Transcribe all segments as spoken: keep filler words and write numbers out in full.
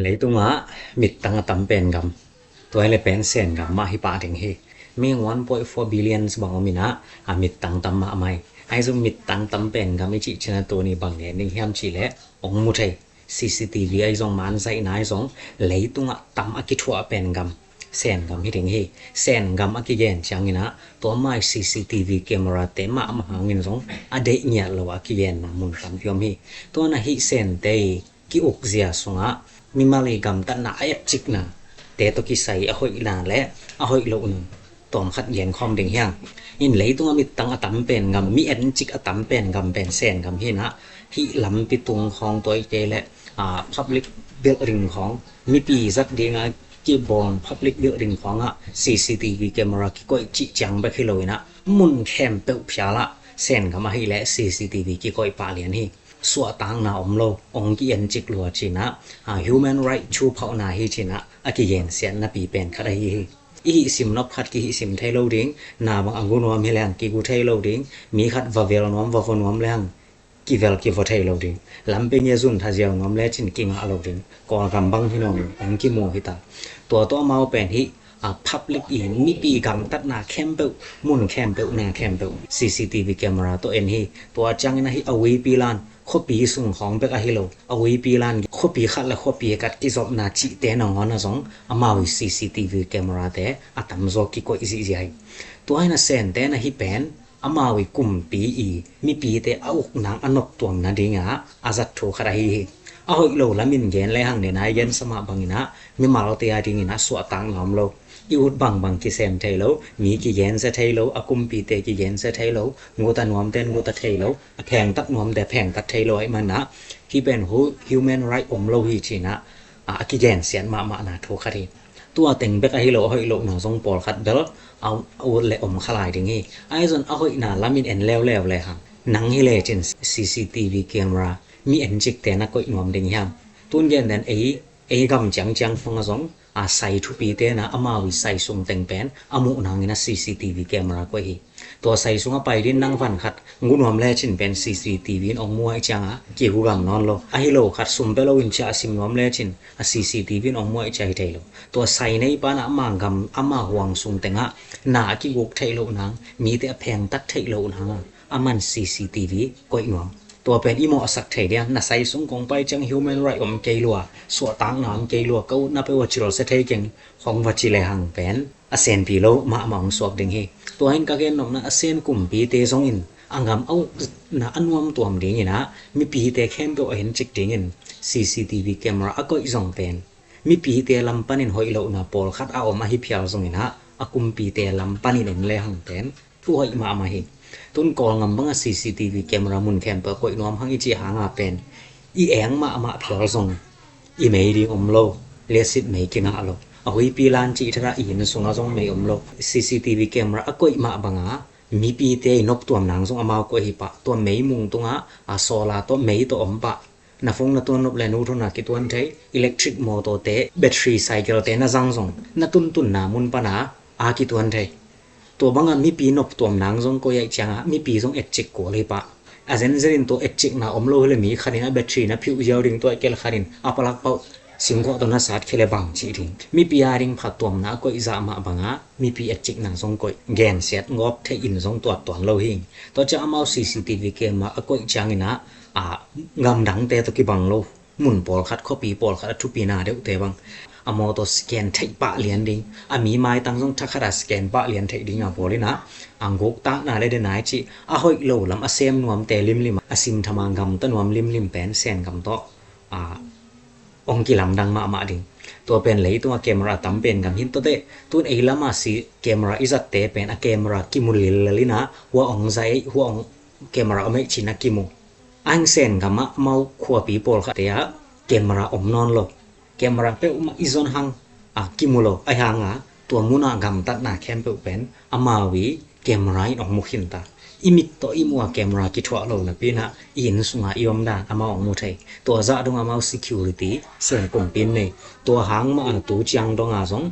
Leitungah mittang a tam pen gam, tua hi le pen Sen gam mah hi pah ding hi. Mi one point four billions bang om in ah, a mittang tam mahmah hi. Ahi zong mittang tam pen gam i cih ciang a tuni bang ngen ding hiam cih leh ong mu thei. C C T V ahi zong, manzaihna ahi zong, leitungah tam a kithuah pen gam Sen gam hi ding hi. Sen gam a kigen ciangin ah, tua mai C C T V camera te mahmah hangin zong a deih ngiat lo a kigenna mun tampi om hi. Tua na hih Sente i ki-ukzia sungah mimal i gamtatna a etcikna te tawh kisai a hoihna le a hoih lohna tawm khat gen khawm ding hi hang. In leitungah mittang a tam pen gam, mi encik a tam pen gam pen Sen gam hi in ah, hih lampi tung khawng, tua hi kei leh, ah, public building khawng, mipi zat dingah kibawl public building khawngah C C T V camera kikoih cih ciang bek hi lo in ah, mun khempeuh phial ah Sen gam ahih leh C C T V kikoih pah lian hi. Suahtakna om lo, ong ki-encik lua ci in ah, ah, human right thu phauhna hi ci in ah a kigensiatnapi pen khat ahi hi. I hih sim nop khat kihih sim thei lo ding, na bang a gu nuam hi leng kigu thei lo ding, mi khat va vel nuam, va va nuam leng kivel kiva thei lo ding. Lampi ngia zun thaziau nuam lecin kingah lo ding. Kawlgam bang hi nuam lo, ong kimu hi ta. Tua tawh amau pen hih, a, public i mipi gamtatna khempeuh, mun khempeuh, na khempeuh C C T V camera tawh en hi. Tua ciangin ah hih a uipi lan, khuapi sung khawng bek ahi lo, a uipi lan, khuapi khat le khuapi khat kizopna cihte nangawn ah zong amau i C C T V camera te a tamzaw kikoih zihziah hi. Tua hi in ah Sente na hih pen amau i kumpi i mipite a ukna a noptuam nadingah a zat thu khat ahi hi. A hoih lo lamin gen lehang, nidang a i gensa mah bangin ah mimalte a dingin ah suahtakna om lo. I ut bangbang kisem thei lo, mi kigensia thei lo, a kumpite kigensia thei lo, guta nuamte in guta thei lo, a phengtat nuamte phengtat thei lo ahih manin ah hih pen hu-, human right om lo hi ci in ah, a, a kigensiat mahmahna thu khat hi. Tua teng bek ahi lo, a hoih lohna zong pawlkhat bel a, a ut le om kha lai ding hi. Ahi zong a hoihna lamin en leuleu lehang, nang hi lecin C C T V camera mi encikte na koih nuam ding hiam? Tun gen den, ei, ei gam ciangciang khawng ah zong, a, sai thupite in ah amau i sai sung teng pen a muh nangin ah C C T V camera koih hi. Tua sai sungah pai din, nang van khat gu nuam lecin pen C C T V in ong muh ahih ciangah kigu gam nawn lo. Ahi lo khat sum pia loin ciah a sim nuam lecin a C C T V in ong muh ahih ciang hi thei lo. Tua sai neipa in ah ama gam, ama huang sung tengah na a kiguk theih loh nang, mite a phengtat theih loh nangah aman C C T V koih nuam. Tua pen i mawhsak thei diam? Na sai sung kong pai ciang human right om kei lua, suahtakna om kei lua, ka utna peuh a cilsia thei keng, khong va ci lehang pen a senpi lo mahmah hong suak ding hi. Tua hi in ka gen nopna, a Sen kumpite zongin a gam a ukna a nuamtuam dingin ah mipite khempeuh a encik dingin C C T V camera a koih zong pen mipite lam panin hoih lohna pawlkhat a om ahi phial zongin ah a kumpite lam panin en lehang pen thu hoih mahmah hi. Tun Kawlgam bangah C C T V camera mun khempeuh koih nuam hang i cih hangah pen i eng mahmah phial zong i mei ding om lo, liasit mei kingah lo. A huipi lan cih thadah i inn sungah zong mei om lo. C C T V camera a koih mah bangah mipite i noptuam nang zong amau koih hi pah. Tua mei mung tungah a solar tawh, mei tawh om pah. Na phone na tuan nop le nu thona kituan thei, electric motor te, battery cycle te na zang zong, na tuntunna mun pana a kituan thei. Tua banga mipi noptuam nang zong koih ahih cianga mipi zong etcik kul hi pah. A zenzenin tua etcikna om lo hi le mi khanin a battery na phiuh ziau ding, tua ahih kei le khanin a palak pauh singkhuah tawh na sat khia le bang cih ding. Mipi a ding phattuamna a koih zah mah banga mipi etcikna zong koih, gensiat ngawp theih in zong tuat tuan lo hi. Tua ciang amau C C T V camera a koih ciangin ah, a, gamdangte tawh kibang lo, mun pawlkhat, khuapi pawlkhat a thupina deuhte bang a mawtaw scan theih pah lian ding, a mi maitang zong thakhat a scan pah lian theih ding a bawlin ah, a guktakna le denai cih a hoih lo lam a sem nuamte limlim, a simtham a gamta nuam limlim pen Sengam tawh, a, hong kilamdang mahmah ding. Tua pen leitung a camera a tam pen gam hi in tawte, tun ei lam a si camera i zatte pen a camera kimu lillel in ah, hua hong za ei, hua hong camera om ei ci-in a kimu. A hang Sengam ah amau khuapi pawlkhatte ah camera om nawn lo. Camera peuhmah i zon hang a kimu lo. Ahih hanga tua mun a gamtatna khempeuh pen amau i camera in hong mu khin ta. I mit tawh i muh a camera kithuah lo napi in ah i inn sunga i om dan amau hong mu thei. Tua zah dong amau security Seng kumpi in nei. Tua hang mah a tu ciang dong a zong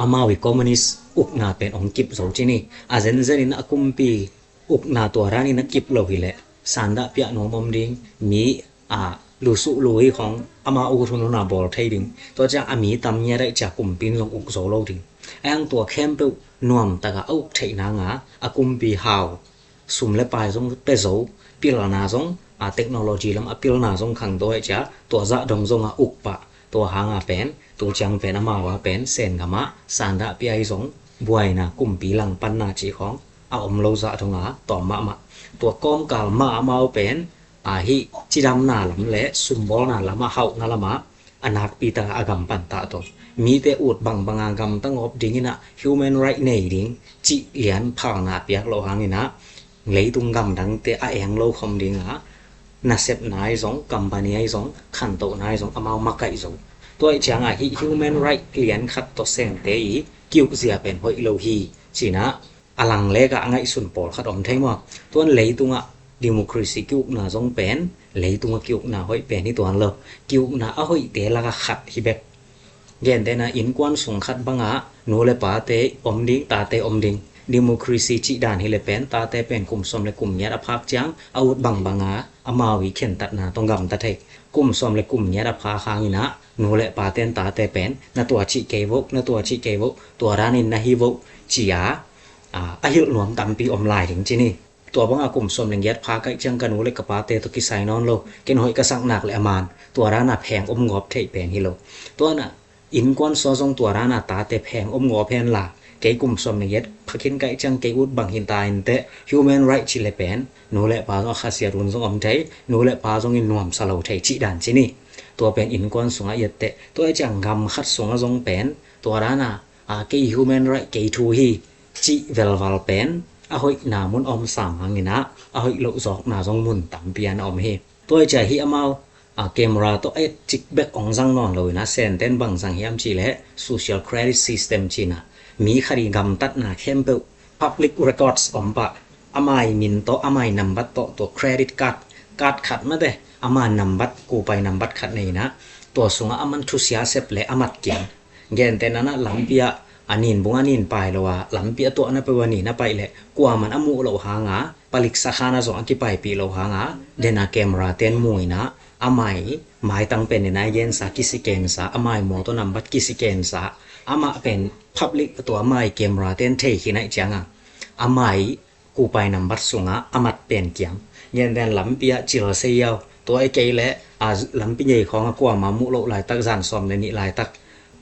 amau i communist ukna pen hong kip zo ci ni. A zenzenin a kumpi ukna tua danin a kip lo hi leh sandah piah nuam om ding, mi, a, lusuh lui khong amau ut hun hun a bawl thei ding. Tua ciang a mi tam ngiat ahih ciang kumpi in zong uk zo lo ding. A hiang tua khempeuh nuamtak a a uk theih nang a, a kumpi hau, sum le pai zong pia zo, pilna zong, a technology lam a pilna zong khangto ahih ciang tua zah dong zong a uk pah. Tua hang a pen tu ciang pen amau a pen Sen gam ah sandahpih ahi zong buaina, kumpi langpanna cih khong a om lo zah dong a tawm mahmah. Tua kawmkal mah amau pen a hih cidamna lam le sumbawlna lam ah, hauhna lam ah a nakpi tak a gam pan tah tawh, mite ut bangbang a gamta ngawp ding in ah, human right nei ding cih lian phalna piak loh hang in ah, leitung gamdangte a eng lo khawm ding a, nasepna ahi zong, company ahi zong, khantohna ahi zong amau makaih zo. Tua ahih ciang a hih human right lian khat tawh Sente i ki-ukzia pen hoih lo hi, ci-in ah a lang lek ah a ngaihsun pawlkhat om thei maw? Tuan leitung ah democracy ki-ukna zong pen, leitung ah ki-ukna hoih pen hi tuan lo. Ki-ukna a hoihte lak ah khat hi bek. Gentehna innkuan sung khat bang ah nu le pate om ding, tate om ding. Democracy cih dan hi leh pen tate pen kum sawm le kum giat a phak ciang a ut bangbang a amau i khentatna tawh gamta thei. Kum sawm le kum giat a phak hang in ah nu le pate in tate pen na tua cih kei vo, na tua cih kei vo, tua dan in na hi vo, ci a, a, a hilh nuam tampi om lai ding ci ni. Tua bang a kum sawm le giat phak ahih ciang ka nu le ka pate tawh kisai nawn lo, ken hoih ka sak nak leh a man, tua dan a pheng om gawp theih pen hi lo. Tuan ah innkuan sung ah zong tua dan a tate pheng om gawp hen la, kei kum sawm le giat phak khin ka hih ciang kei ut bang hi ta inteh, human right cih leh pen nu le pa zong a khasiat hun zong om thei, nu le pa zong in nuamsa lo thei cih dan ci ni. Tua pen innkuan sung ah i et teh. Tua ahih ciang gam khat sung ah zong pen tua dan a, a, kei human right kei thu hi cih velval pen a hoihna mun a om sam hang in ah, a hoih loh zawkna zong mun tampi a na om hi. Tua ahih ciang hih amau, a, camera tawh a et cik bek hong zang nawn lo in ah, Sente in bang zang hiam cih leh social credit system ci-in ah, mi khat i gamtatna khempeuh public records om pah, ama i min tawh, ama i nambat tawh, tua credit card, card khat mate, ama nambat, kupai nambat khat nei in ah, tua sung ah aman thusia sep leh a mat kiam. Gentehna in ah lampi ah, a nin bung a nin pai lo a, lampi a tuahna peuh a nin a paih leh kuaman a muh loh hang a, palik sakhan ah zong a kipaipih loh hang a, den a camera te in mu in ah, ama i maitang pen den a i gensa, kisikensa, ama i mawtaw nambat kisikensa, amah pen public, tua ama i camera te in thei khin ahih ciang a, ama i kupai nambat sung ah a mat pen kiam. Gentehna in lampi ah cil se hiau, tua ahih kei leh, a, lampi ngei khawng ah kuamah muh loh laitak, zan sawm le nih laitak,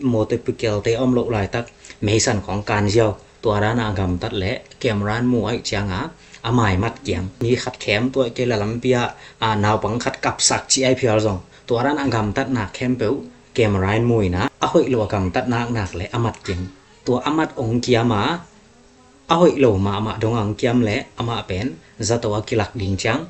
motor pikel te om loh laitak, meisan khawng kan ziau, tua dan a gamtat leh camera in mu ahih ciang a, ama i mat kiam. Mi khat khem, tua ahih kei leh lampi ah, a, naupang khat kapsak cih ahi phial zong, tua dan a gamtatna khempeuh camera in mu in ah, a hoih lo a gamtatna nak leh a mat kiam. Tua a mat hong kiam a, a hoih lo mahmah dong a hong kiam leh amah pen zato a kilak ding ciang,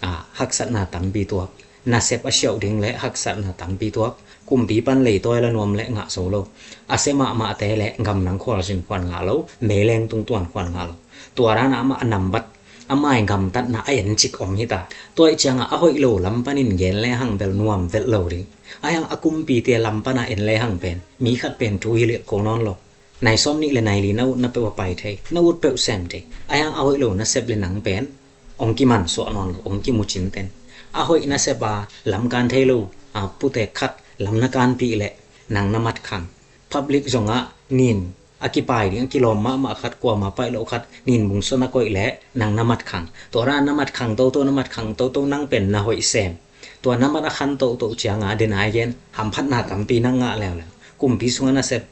a, haksatna tampi tuak. Nasep a siauh ding leh haksatna tampi tuak. Kumpi pan leitawi la nuam leh ngah zo lo. A sia mahmahte leh gamdang khualzin khuan ngah lo, meileng tungtuan khuan ngah lo. Tua dan a amah a nambat, ama i gamtatna a en cik om hi ta. Tua ahih ciang a, a hoih lo lam panin gen lehang bel nuam velh lo ding. A hiang a kumpite lam pan a en lehang pen mi khat pen thu hilh ko nawn lo. Nai sawm nih le nai li na utna peuh a pai thei, na ut peuh sem thei. A hiang a hoih lo nasep leh nang pen hong kimansuah nawn lo, hong kimu cinten. A hoih nasep a lam kan thei lo, a, putek khat lam na kanpih leh nang na mat khang. Public zong ah nin a kipai ding a kilawm mahmah khat, kuamah paih loh khat, nin bung sung ah koih leh nang na mat khang. Tua dan a na mat khang toto, na mat khang toto, nang pen na hoih sem. Tua na mat a khan toto ciang a, den a i gen, hamphatna tampi na ngah leuleu. Kumpi sung ah nasep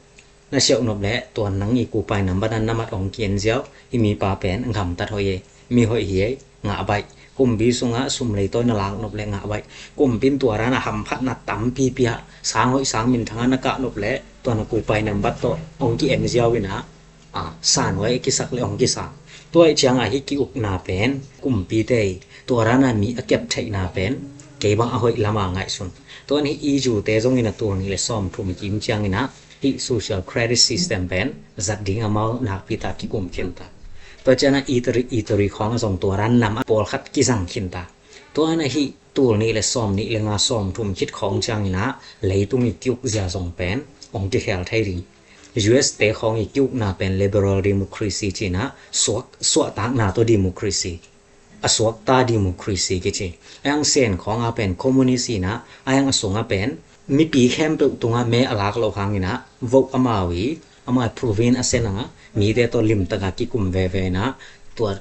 na siauh nop leh tua nang i kupai nambat ah na mat hong ki-en ziau, hih mipa pen gamtat hoih e, mi hoih hi e, ngah baih. Kumpi sung ah sum leitawi na lak nop leh ngah baih. Kumpi in tua dan a hamphatna tampi pia, sang hoih sang minthang a na kah nop leh tua na kupai nambat tawh hong ki-en ziau in ah, a, san hoih a kisak leh hong kisang. Tua ahih ciang a hih ki-ukna pen kumpite i tua dan a mi a kep theihna pen kei bang a hoih lam a ngaihsun. Tua in hih Izu te zong in a tul nih le sawmthum kim ciang in ah hih social credit system pen zat ding amau nakpi tak kikum khin ta. Tua ciang a Italy, Italy khawng ah zong tua dan nam a pawlkhat kizang khin ta. Tua in a hih tul nih le sawmnih le nga, sawmthum khit khawng ciang in ah leitung i ki-ukzia zong pen hong kikhel thei ding. U S te khawng i ki-ukna pen liberal democracy ci-in ah suak, suahtakna tawh democracy. a suakta democracy kici. A hiang Sen khawng a pen communist inah, a hiang a sung a pen mipi khempeuh tungah me a lak loh hang inah vote amau i, amau i province a sen a mite tawh limtaka kikum veve inah tua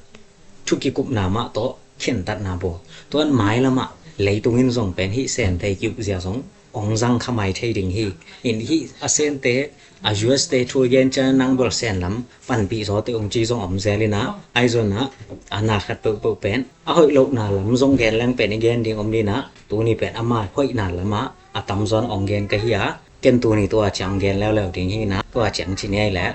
thu kikupna mah tawh khentatna bawl. Tuan mailamah leitung in zong pen hih Sen te i kiuh zia zong ong zang kha mai thei ding hi. In hih a Sen te a U S te thu i gen ciang nang bel Sen lam panpih zaw te ong ci zong om zel inah, ahi zongin ah a na khat peuhpeuh pen a hoih lohna lam zong gen leng pen i gen ding om ding inah, tuni pen ama hoihna lamah a tamzaw in ong gen ka hi a, ken tuni tua ciang gen leuleu ding hi inah, tua ciang ci ni ei leh